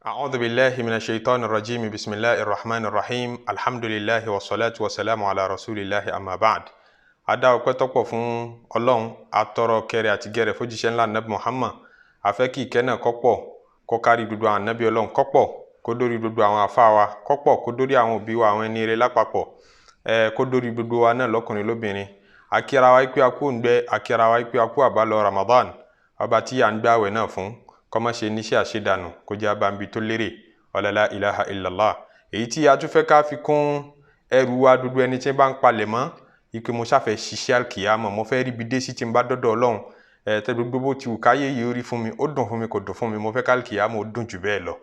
أعوذ بالله من الشيطان الرجيم بسم الله الرحمن الرحيم الحمد لله والصلاة والسلام على رسول الله أما بعد. A dá ọpẹ́ tó pọ̀ fún Ọlọ́run, atọrọ kẹrẹ àti gẹrẹ fójíṣẹ́ ńlá Nabi Muhammad. A fẹ́ kí ìkẹ́ náà kó pọ̀, kó kárí gbogbo àwọn ànábì Ọlọ́run, kó pọ̀ kó dórí gbogbo àwọn àfa wa, kó pọ̀ kó dórí àwọn òbí wa, àwọn ẹni rere lápapọ̀, kó dórí gbogbo wa náà lọ́kùnrin lóbìnrin. Akíra wa pé a kú òǹgbẹ, akíra wa pé a kú àbálọ Ramadan. Ọba tí à ń gbààwẹ̀ náà fún, kó má ṣe níṣẹ́ àṣedànù, kó jẹ́ abambi tó lérè, ọ̀làlá ilaha illallah. Èyí tí a tún fẹ́ ká fi kún ẹrù wa, gbogbo ẹni tí ń bá ń palẹ̀ mọ́ ike mo ṣàfẹ́ ṣiṣẹ́ àlùkìyámọ̀, mo fẹ́ ríbi dé sí tí n bá dọ́dọ̀ Ọlọ́run. Tẹ gbogbo bó ti wù káyé yìí ó rí fún mi, ó dùn fún mi, kò dùn fún mi, mo fẹ́ kálùkìyámọ̀ ó dùn jù bẹ́ẹ̀ lọ.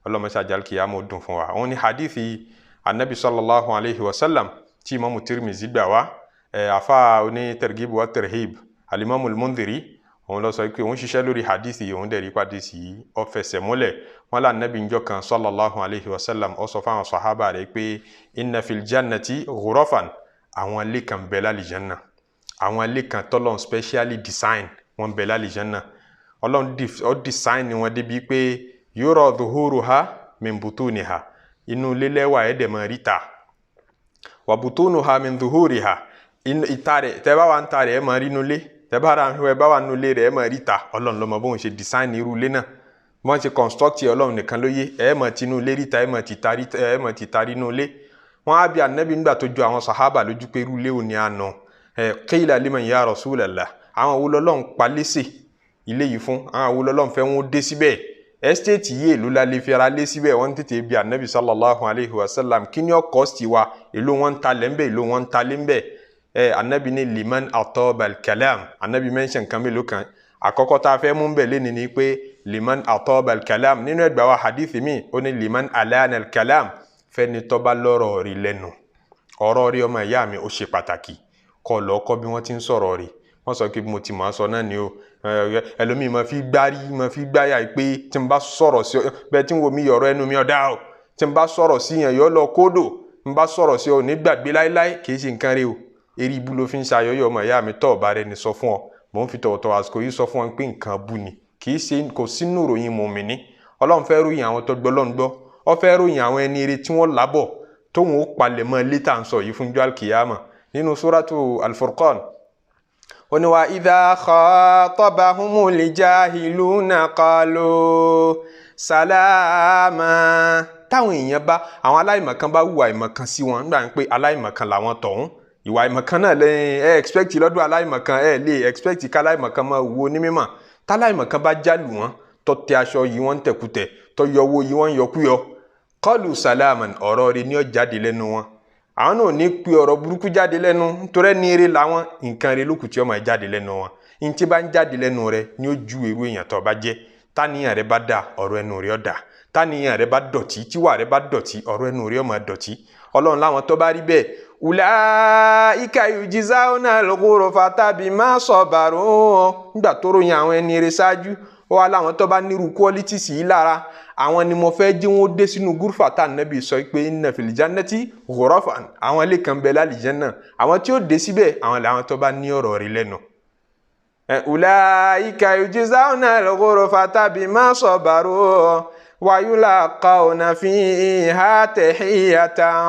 Ọlọ́run ṣàjà àlùkìyámọ̀ ó dùn fún wa. Òun ni hadithi anabi sallallahu alayhi wa sallam tí imamu Tirmizi gbà wá, afa oní tergib wa terhib alimamu al-Mundhiri, òun lọ sọ pé òun ṣiṣẹ́ lórí hadithi yìí, òun dẹ̀ rí hadithi yìí ó fẹsẹ̀ múlẹ̀. Wọn là nàbí njọ́ kan sallallahu alayhi wa sallam, ó sọ fáwọn sahaba rẹ̀ pé inna fil jannati ghurafan, àwọn ilé kan bẹ lálìjánná, àwọn ilé kan tọ́lọ́n specially design wọn bẹ lálìjánná. Ọlọ́run ó design ni wọn débi pé yura dhuhuruha min butuniha, inú ilé lẹ́wà ẹ̀ dẹ̀ máa rí ta, wa butunuha min dhuhuriha, ìta rẹ̀ tẹ́ bá wà ń ta rẹ̀ ẹ̀ máa rí inú ilé, tẹ́ bá ra ẹ bá wà nínú ilé rẹ̀ ẹ̀ máa rí ta. Ọlọ́run ló mọ bóun ṣe design irú ilé náà, wọ́n ṣe construct, Ọlọ́run nìkan ló yé. Ẹ̀ máa tinú ilé rí ta, ẹ̀ máa ti ta rí inú ilé. Wọn á bi anabi nígbà tó ju àwọn sahaba lójú pé irú ilé òní àná, qila liman ya Rasulallah, àwọn wo lọ́lọ́run palẹ́sẹ̀ ilé yìí fún, àwọn wo lọ́lọ́run fẹ́ wọn dé síbẹ̀, ẹ́stéètì yìí èló la lè fi ara lé síbẹ̀? Wọ́n tètè bi anabi sallallahu alayhi wa sallam, kí ni ó cost wa, èló wọn ń ta lẹ́ńbẹ̀, èló wọn ń ta lẹ́ńbẹ̀? Anabi ní liman ataba al-kalam. Anabi mention kan mélòó kan. Àkọ́kọ́ tá a fẹ́ mú bẹ̀ lẹ́ni ni pé liman ataba al-kalam. Nínú ẹgbàá wa hadith mi, ó ní liman alana al-kalam, fẹ́ni tó bá lọ́rọ̀ rí lẹ́nu. Ọ̀rọ̀ rí, ọmọ ìyá mi, ó ṣe pàtàkì. Kọ́ lọ kọ́ bí wọ́n ti ń sọ̀rọ̀ rí. Wọ́n sọ pé mo ti máa sọ náà ni o. Ẹlòmíì máa fi gbárí, máa fi gbáyà pé tí n bá sọ̀rọ̀ sí ọ bẹ́ẹ̀ tí n wo mi ọ̀rọ̀ ẹnu mi ọ̀dá o, tí n bá sọ̀rọ̀ sí yẹn yọ lọ kódò, n bá sọ̀rọ̀ sí ọ ní gbàgbé láéláé. Kì í ṣe nǹkan rí o, eré ibú ló fi ń ṣayọyọ. Ọmọ ìyá mi, tọ́ ọ̀bá rẹ ni sọ fún ọ, mò ń fi tọ̀wọ̀tọ̀wọ̀ àsìkò yìí sọ fún ọ pé nǹkan bú ni, kì í ṣe, kò sínú ìròyìn mùmíní. Ọlọ́run fẹ́ ròyìn àwọn tó gbọ́ Ọlọ́run gbọ́, ó fẹ́ ròyìn àwọn ẹni eré tí wọ́n lábọ̀ tóun ó palẹ̀ mọ́ létà ń sọ yìí fún jọ́ alkiyama. Nínú suratu Al-Furqan, ó ní wa idha khatabahumul jahiluna qalu salama. Táwọn èèyàn bá, àwọn aláìmọ̀kan bá hùwà ìmọ̀kan sí wọn, nígbà pé aláìmọ̀kan làwọn tọ̀hún, ìwà ìmọ̀kan náà lẹ́yìn ẹ expect lọ́dọ̀ aláìmọ̀kan, ẹ lè expect káláìmọ̀kan máa wù onímọ̀. Táláìmọ̀kan bá jálù wọn, tó tẹ aṣọ yìí wọ́n ń tẹ̀kùtẹ̀, tó yọwọ́ yìí wọ́n ń yọkúyọ, qalu salaman, ọ̀rọ̀ rẹ̀ ni ó jáde lẹ́nu wọn. Àwọn náà ní pe ọ̀rọ̀ burúkú jáde lẹ́nu, nítorí ẹni eré làwọn, nǹkan rẹ̀ lókùn tí ó máa jáde lẹ́nu wọn. Ntí bá ń jáde lẹ́nu rẹ̀ ni ó ju èrú èèyàn tó bá jẹ́. Táníyàn rẹ̀ bá dà, ọ̀rọ̀ ẹnu rẹ̀ ó dà. Táníyàn rẹ̀ bá dọ̀tí, tíwà rẹ̀ bá dọ̀tí, ọ̀rọ̀ ẹnu rẹ̀ ó máa dọ̀tí. Ọlọ́run láwọn tó bá rí bẹ́ẹ̀, ulaika yujzauna al-ghurfata bima sabaru. Nígbà tó ròyìn àwọn ẹni eré ṣáájú, ó wá láwọn tó bá nírú qualities yìí lára, àwọn ni mo fẹ́ jí wọn dé sínú gúrúfà tá nàbì sọ pé inna fil jannati ghurafan, àwọn ilé kan bẹ lálìjánnà, àwọn tí ó dé síbẹ̀ àwọn làwọn tó bá ní ọ̀rọ̀ rí lẹ́nu. Ulaika yujzauna al-ghurfata bima sabaru wa yulaqawna fiha tahiyyatan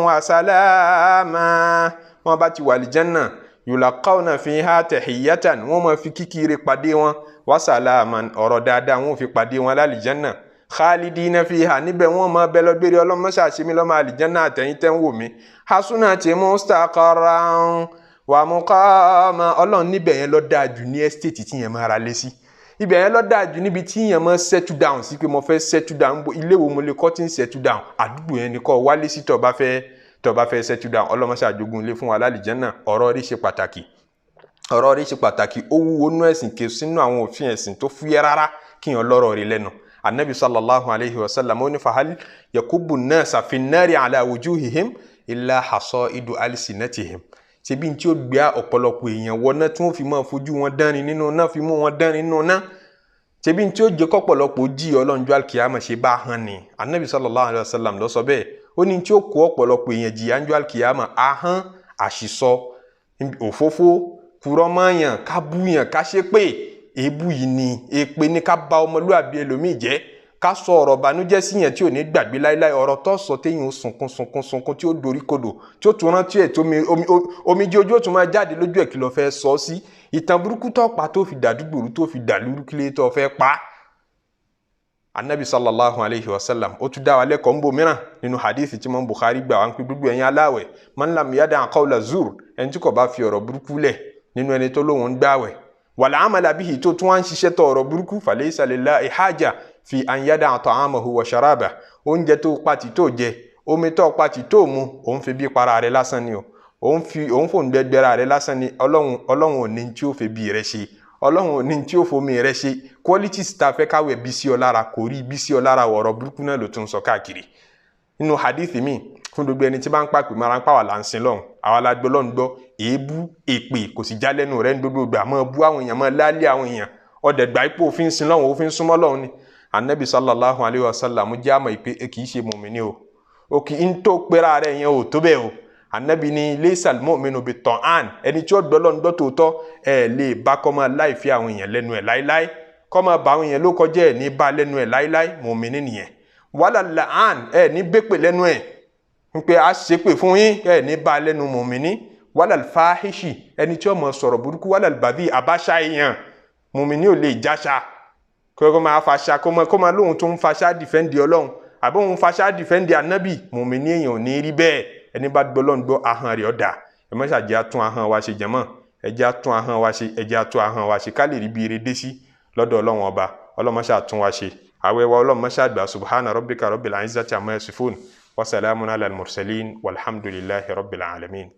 wa salama. Wọn bá ti wà lìjánnà, yulaqawna fiha tahiyyatan, wọ́n máa fi kíkiri pàdé wọn, wa salaman, ọ̀rọ̀ dáadáa wọ́n fi pàdé wọn lálìjánnà. Khalidina fiha, níbẹ̀ wọ́n máa bẹ lọ́gbére. Ọlọ́mọṣà ṣe mí lọ́mọ àlìjánnà àtẹ̀yìn tẹ́ ń wò mí. Hasunati mustaqarran wa muqama. Ọlọ́run níbẹ̀ yẹn ló dáa jù ní ẹ́stéètì tí yẹn máa ra lé sí. Ibẹ̀ yẹn ló dáa jù níbi tí yẹn máa settle down sí, pé mo fẹ́ settle down, ilé wo mo lè kọ́ tí ń settle down, àdúgbò yẹn ni kọ́ wálé sí tó bá fẹ́ settle down. Ọlọ́mọṣà jogún ilé fún wa lálìjánnà. Ọ̀rọ̀ rí ṣe pàtàkì, ọ̀rọ̀ rí ṣe pàtàkì. Ó wúwo nú ẹ̀sìn, kì í sínú àwọn òfin ẹ̀sìn tó fúyẹ́ rárá kí yẹn lọ́rọ̀ rí lẹ́nu. Anabi sallallahu alayhi wa sallam ó ní fahal yakubu nasa fi nari ala wujuhihim illa hasaidu alsinatihim. Ṣebí tí ó gbé ọ̀pọ̀lọpọ̀ èèyàn wọná tí wọ́n fi máa fojú wọn dánrin nínú náà, fi mú wọn dánrin nínú náà, ṣebí tí ó jẹ́ kọ́pọ̀lọpọ̀ jí ọlọ́njọ́ alkiyama ṣe bá hàn ní. Anabi sallallahu alayhi wa sallam ló sọ bẹ́ẹ̀. Ó ní tí ó kó ọ̀pọ̀lọpọ̀ èèyàn jìyà ńjọ́ alkiyama, ahọ́n, àṣìsọ, òfófó, kúrọ́mọ́yàn, kábúyàn, káṣépè, èébú yìí ni èpè ní ká bà ọmọlúàbí ẹlòmíì jẹ́, Ká sọ ọ̀rọ̀ bànújẹ́ sí yẹn tí ò ní gbàgbé láéláé, ọ̀rọ̀ tó sọ téyìn ó sunkún sunkún sunkún tí ó dorí kodò, tí ó tún rántí ẹ̀ tó omijé ojú ó tún máa jáde lójú ẹ̀, kí ló fẹ́ sọ sí? Ìtàn burúkú tó pa tó fi dàdúgbòrú tó fi dàlúrú kílé tó fẹ́ pa. Anabi sallallahu alayhi wa sallam ó tún dá wa lẹ́kọ̀ọ́ ń bò mìíràn nínú hadithi tí Imam Bukhari gbà wá ń pè gbogbo ẹ̀yin aláwẹ̀, man lam yada qawla zur, ẹni tí kò bá fi ọ̀rọ̀ burúkú lẹ̀ nínú ẹni tó lóun ń gbàwẹ̀, wal amala bihi, tó tún wá ń ṣiṣẹ́ tó ọ̀rọ̀ burúkú, falaysa lillahi haja fi an yada ta'amahu wa sharaba, oúnjẹ tó pati tó jẹ, omi tó pati tó mu, òun fi bí para rẹ̀ lásán ni o, òun fòun gbẹgbẹra rẹ̀ lásán ni. Ọlọ́run ò ní tí ó fi bí rẹ̀ ṣe, Ọlọ́run ò ní tí ó fomi rẹ̀ ṣe. Qualities tá a fẹ́ káwé bí sí ọ lára kò rí bí sí ọ lára, ọ̀rọ̀ burúkú náà ló tún sọ káàkiri. Nínú hadith mi, fún gbogbo ẹni tí bá ń pàpè mara ń pàwà là ń sin lọ́hùn, àwa la gbọ́ lọ́hùn gbọ́, èébú èpè kò sì já lẹ́nu rẹ̀ ní gbogbo ìgbà, máa bú àwọn èèyàn, máa lálé àwọn èèyàn, ọ̀dẹ̀gbà ipò òfin sin lọ́hùn, òfin súnmọ́ lọ́hùn ni. Anabi sallallahu alayhi wa sallam jẹ́ àmọ̀ ìpè kì í ṣe mùmíní o, o kì í tó pera rẹ̀ yẹn o tó bẹ́ẹ̀ o. Anabi ni laysal mu'minu bit-ta'an, ẹni tí ó gbọ́ lọ́hùn gbọ́ tòótọ́ ẹ̀ lè bá kọ́ máa láì fi àwọn èèyàn lẹ́nu ẹ̀ láíláí, kọ́ máa bá àwọn èèyàn ló kọjá ẹ̀ ní bá lẹ́nu ẹ̀ láíláí, mùmíní nìyẹn. Wala la'an, ẹ̀ ní bẹ́pẹ̀ lẹ́nu ẹ̀ ń pé a ṣépè fún yín, ẹ̀ ní bá lẹ́nu mùmíní. Wala al-fahishi, ẹni tí ó máa sọ̀rọ̀ burúkú, wala al-badhi, àbáṣá èèyàn, mùmíní ò lè jáṣá kó máa faṣá, kó máa lóhun tó ń faṣá dìfẹ́ǹdì Ọlọ́run àbí òun faṣá dìfẹ́ǹdì ànábì, mùmíní èèyàn ò ní rí bẹ́ẹ̀. Ẹni bá gbọ́ lọ́n gbọ́ ahọ́n rẹ̀ ọ̀dà. Ẹ má ṣàjẹ́ àtún ahọ́n wa ṣe jẹ̀mọ́, ẹ jẹ́ àtún ahọ́n wa ṣe, ẹ jẹ́ àtún ahọ́n wa ṣe ká lè rí bí eré dé sí lọ́dọ̀ Ọlọ́run ọba. Ọlọ́run má ṣe àtún wa ṣe. Àwẹ̀ wa Ọlọ́run má ṣe àgbà. Subhana rabbika rabbil izzati amma yasifun wa salamun ala al-mursalin walhamdulillahi rabbil alamin.